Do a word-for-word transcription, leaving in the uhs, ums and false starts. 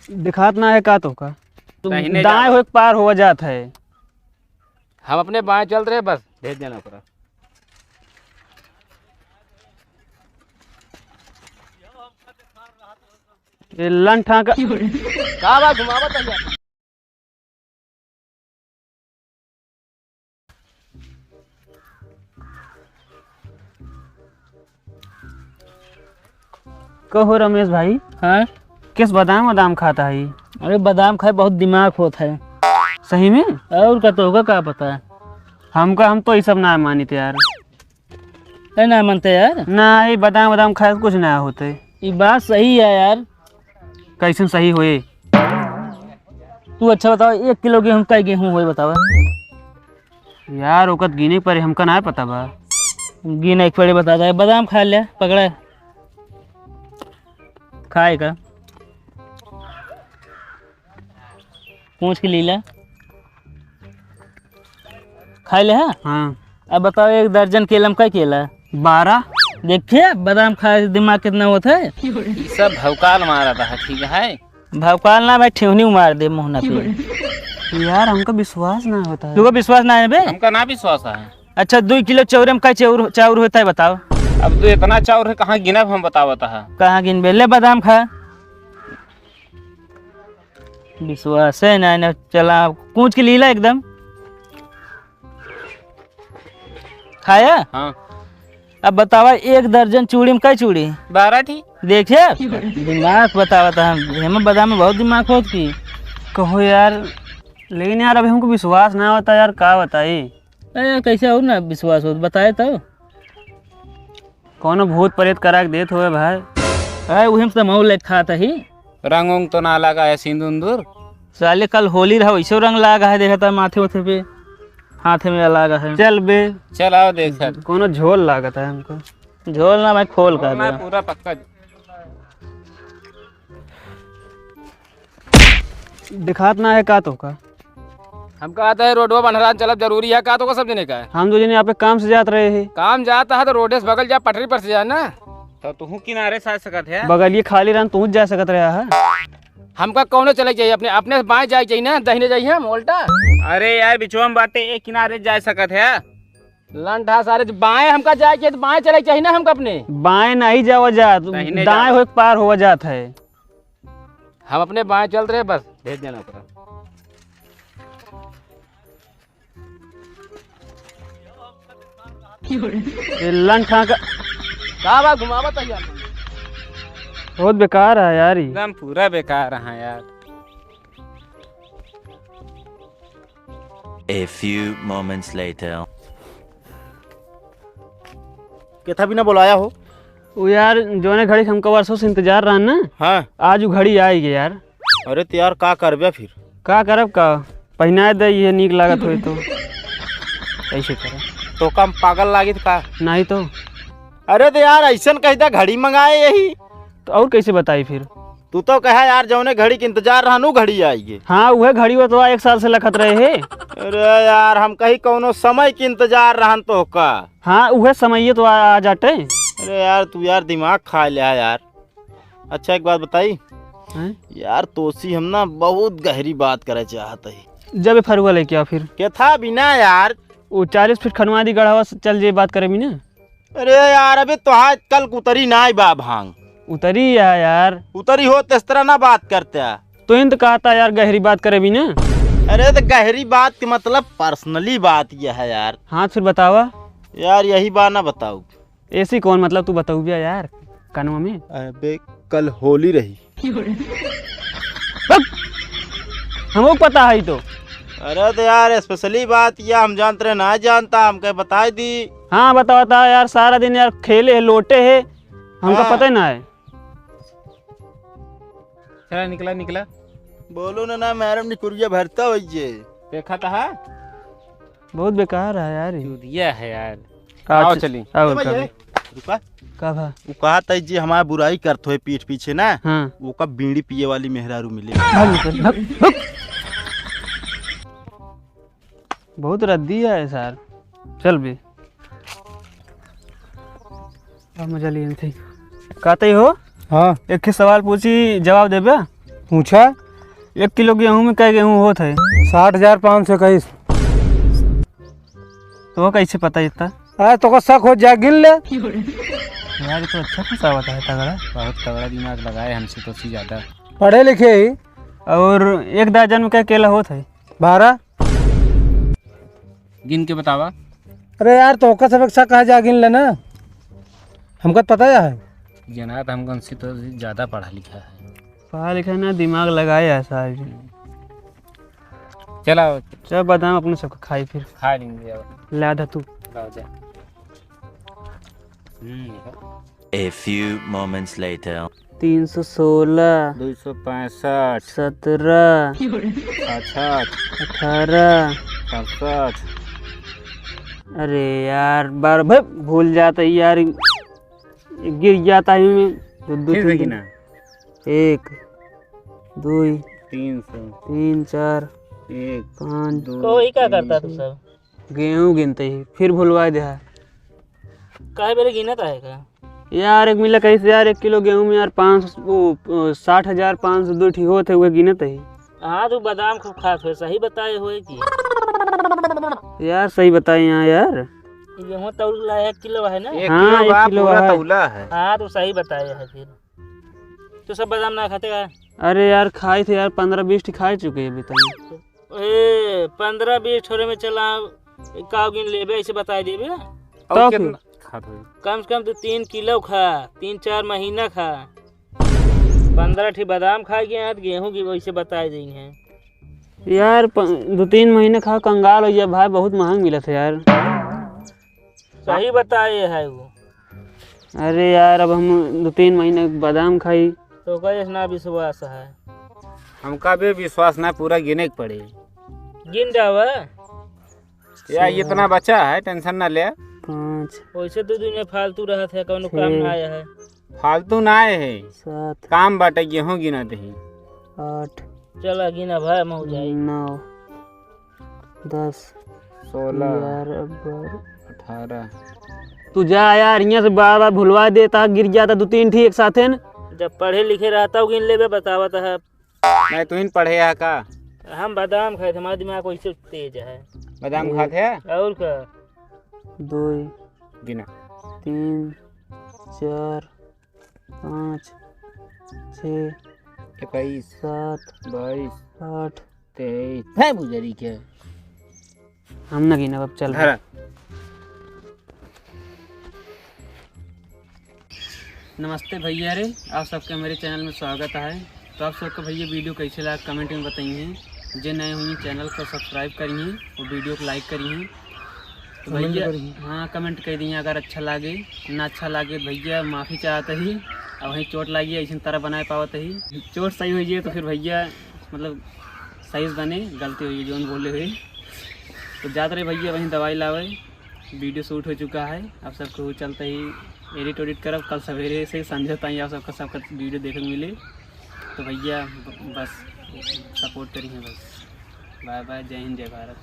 दिखात ना है का तोहका? दाहिने दाएं जाओ। होए के पार होवा जात है। हम अपने बाएं चलत रहे, बस भेज देना ओकरा। ए लंठा का का बा, घुमावत है यार। कहो रमेश भाई। हाँ? किस बादाम वादाम खाता है? अरे बादाम खाए बहुत दिमाग होत है। सही में? और का, तोहका का पता है? हमका, हम तो ये सब ना मानित यार। ए, ना मनते यार। ना, ये बादाम वादाम खाए से कुछ ना होते। ये बात सही है यार। कैसन सही होए? तू अच्छा बताओ, एक किलो गेहूं कै गेहूं होए बतावा। यार, ओकत गिने पड़े, हमका ना पता बा। गिने के पड़े, बता दे। बादाम खा ले, पकड़ा। खाए का? पूछ के लीला। खाए ले, हाँ? हाँ। अब बताओ, एक दर्जन केला में कै केला? बारह। देखिए, बादाम खाए से दिमाग कितना होत है। ई सब भौकाल मारत है, ठीक है? भौकाल ना भाई, ठेहुनी मार दे मुँह ना पे। यार, हमका विश्वास ना होता है। तुमको विश्वास ना है बे? हमका ना विश्वास है। अच्छा, दुई किलो चाउर में कै चाउर, चाउर होता है, बताओ। अब तो इतना चाउर है, कहाँ गिनब हम, बतावत है। कहाँ गिनबे? ले, बादाम खा। विश्वास है ना, ना, चला, कूच के लीला एकदम। खाया? हाँ। अब बतावा, एक दर्जन चूड़ी में कै चूड़ी? बारह ठी। देखिए, दिमाग बतावत है, हम, हेमा बादाम में बहुत दिमाग होत की। कहो यार, लेकिन यार, अभी हमको विश्वास ना होता यार, का बताई? अरे, कैसे और ना विश्वास होत, बताए तो। कौनो भूत प्रेत करा के देत होए भाई। अरे, उहे में तो मऊ लेके खात ही। रंग उंग तो ना लगा है, सिंदूर उंदूर? साले, कल होली रहा, वैसे रंग लागा है, देखा था माथे उथे पे, हाथे में लागा है। चल बे। चल आओ, देख। कौनो झोल लागत है हमको। झोल ना भाई, खोल का ना, दे। पूरा पक्का। दिखात ना है का तोहका? हम कहत है रोडवा बनहरान चलब जरूरी है, का तोहका सब जने का है? हम दो जने यहाँ पे काम से जात रहे हैं। काम जात है तो रोडे से बगल जा, पटरी पर से जा ना। तो तू किनारे से आ सकत है। बगलिए खाली रहन, तू जा सकत रहा है। हमका कौनो चले चाहिए, अपने, अपने से बाएं जाए चाहिए ना, दहिने जाइए हम उल्टा। अरे यार, बिचवा में बाटे, एक किनारे जा सकत है। लंठा सारे, बाएं हमका जाए चाहिए तो बाएं चले चाहिए ना हमका अपने। बाएं नहीं जावा जात, दहिने दाएं जावा। होए के पार होवा जात है। हम अपने बाएं चलत रहे, बस भेज देना ओकरा। ये लंठा का का बा, घुमावत है यार। बहुत बेकार है यार ई। एकदम पूरा बेकार है यार। A few moments later. केथा बिना बुलाया हो? वो यार, जोने घड़ी हमका वर्षों से इंतजार रहन ना, हाँ। आज वो घड़ी आइगे यार। अरे तो यार, का करबे फिर? का करब का? पहिनाए दे, ये नीक लागत होई तो। कैसे करे? तो का हम पागल लागित का? नहीं तो। अरे तो यार, ऐसन कह दे, घड़ी मंगाए यही। तो और कैसे बताई फिर? तू तो कहा यार, जौने घड़ी के इंतजार रहन, उ घड़ी आइगे। हाँ, उहे घड़ी वो तो एक साल से लखत रहे हे। अरे यार, हम कही कौनो समय के इंतजार रहन तो का। हाँ, उहे समय तो आ, आ जाटे। अरे यार, तू यार दिमाग खा लिया यार। अच्छा, एक बात बताई। हैं? यार, तोसी हम ना बहुत गहरी बात करे चाहत ही। जब फरुआ लेके आओ फिर। केथा बिना यार। वो चालीस फीट खनवा दी गढ़वा से चल जे बात करे बिना। अरे यार, अबे तोहार कल उतरी नाई बा भांग। उतरी है यार। उतरी हो तो इस तरह ना बात करते। तो इन तो कहता यार, गहरी बात करे बिना। अरे तो गहरी बात के मतलब personally बात यह है यार। हाँ, फिर बतावा। यार यही बा ना बताऊ। ऐसी कौन, मतलब तू बताऊ भैया यार, कानवा में। अबे कल होली रही। बक! हमको पता है तो। अरे तो यार, specially बात या हम जानत रहे, ना जानता, हमके बताई दी। हाँ, बता, बता यार, सारा दिन यार खेले है, लोटे है, हमका हाँ। पता ही ना है। चला, निकला, निकला। बोलो ना, ना, मैडम निकुरिया भरता होइए। देखा था? बहुत बेकार है यार ये। चूदिया है यार। आओ, आओ, च-, चली। आओ, ए भैया, रुका। का भा? वो कहा था जी, हमारा बुराई करत होए पीठ पीछे ना, हाँ। वो का बीड़ी पिए वाली मेहरारू मिले। भाग निकल, भाग, भाग। बहुत रद्दी है सार। चल बे। अब मजा लिए थे। कहते ही हो? हाँ। एक ठे सवाल पूछी, जवाब देबे? पूछा। एक किलो गेहूं में कै गेहूं होत है? साठ हजार पाँच सौ इक्कीस। तो कैसे पता इतना? अरे, तोका शक हो, जा गिन ले। यार, ये तो अच्छा फंसावत है, तगड़ा। बहुत तगड़ा दिमाग लगाए हमसे तो सी ज्यादा। पढ़े लिखे ही। और एक दर्जन में कै केला होत है? बारह। गिन के बतावा। अरे यार, तोका सबक शक है, जा गिन ले ना। हमका तो पता है। जना तो हमको उनसे तो ज्यादा पढ़ा लिखा है। पढ़ा लिखा ना, दिमाग लगाए है साहब जी। चला। चल, बादाम अपने सबके खाई फिर। खा लेंगे अब। ला दा तू। लाओ जा। हम्म, ये। A few moments later. तीन सौ सोलह। दो सौ पैंसठ। सत्रह। साठ। अठारह। सड़सठ। अरे यार, बार भाई भूल जाता है यार, गिर जाता है इनमें। दो, दो, फिर तीन, देखी तीन। ना। एक, दो, तीन सौ। तीन, चार, एक, पाँच, दो, कोई का तीन, करता तू सब? गेहूं गिनते ही फिर भुलवा दे है। काहे बेरे गिनत आहे का? यार, एक मिला कैसे यार, एक किलो गेहूं में यार पाँच सौ, वो, वो, साठ हजार पाँच सौ दो ठी होत है, उहे गिनत ही। हाँ, तू बादाम खूब खात होए, सही बताए होए कि? यार, सही बताए यहाँ यार। गेहूं तौल ला एक किलो है ना? एक हाँ, किलो एक बा, किलो पूरा है। तौला है। हाँ, तो सही बताए है फिर। तो सब बादाम ना खाते का? अरे यार, खाए थे यार, पन्द्रह बीस ठी खा चुके हैं अभी तक। ए, पन्द्रह बीस ठोरे में चला, का गिन लेबे, ऐसे बताए देबे। और तो कितना फिर? खात होई? कम से कम तू तीन किलो खा, तीन चार महीना खा। पन्द्रह ठी बादाम खा गया है, तो गेहूं की वैसे बताए दी है। यार, प-, दो तीन महीने खा, कंगाल हो गया भाई, बहुत महंग मिला था यार। सही बताए है वो। अरे यार, अब हम दो तीन महीने बादाम खाई। तो कैसे ना विश्वास है? हमका भी विश्वास ना, पूरा गिने के पड़े। गिन डावा। या, छः। इतना बचा है, tension ना ले। पाँच। वैसे दो दिन में फालतू रहत है, कौनो छः। काम ना आया है। फालतू ना आए है। सात। काम बाटे, गेहूं गिना दही। आठ। चला गिना भाई, हम हो जाए। नौ। दस। सोलह। ग्यारह, बारह। अठारह। तू जा यार, यहाँ से बार बार भुलवा देता, गिर जाता दो तीन ठी एक साथे न। जब पढ़े लिखे रहता हूँ, गिन लेबे, बतावत है। नहीं, तू ही न पढ़े है का? हम बादाम खाए थे, हमारा दिमाग वैसे तेज है। बादाम एक। खात है? और का? दो। गिना। तीन, चार, पाँच, छः, इक्कीस, सात, बाईस, आठ। तेईस। है बुजरी के? हम ना गिनब, अब चल। धरा। नमस्ते भैया रे, आप सबके मेरे channel में स्वागत है। तो आप सबके भैया video कैसे लगा comment में बताइए। जे नए हुई channel को subscribe करिए और video को like करिए। तो comment भैया करिए। हाँ, comment कर दिए अगर अच्छा लागे, ना अच्छा लागे भैया माफ़ी चाहत ही। अब वहीं चोट लागी है, इसी तरह बनाए पावत ही। चोट सही हो जाए तो फिर भैया मतलब सही से बने, गलती हुई जौन बोले हुए। तो जात रहे भैया वहीं दवाई लावे। Video shoot हो चुका है, अब सबको चलते ही edit वेडिट करब, कल सवेरे से संझा ताई आप सबका, सबका video देखे के मिले। तो भैया ब-, बस support करिए बस। Bye bye, जय हिंद, जय भारत।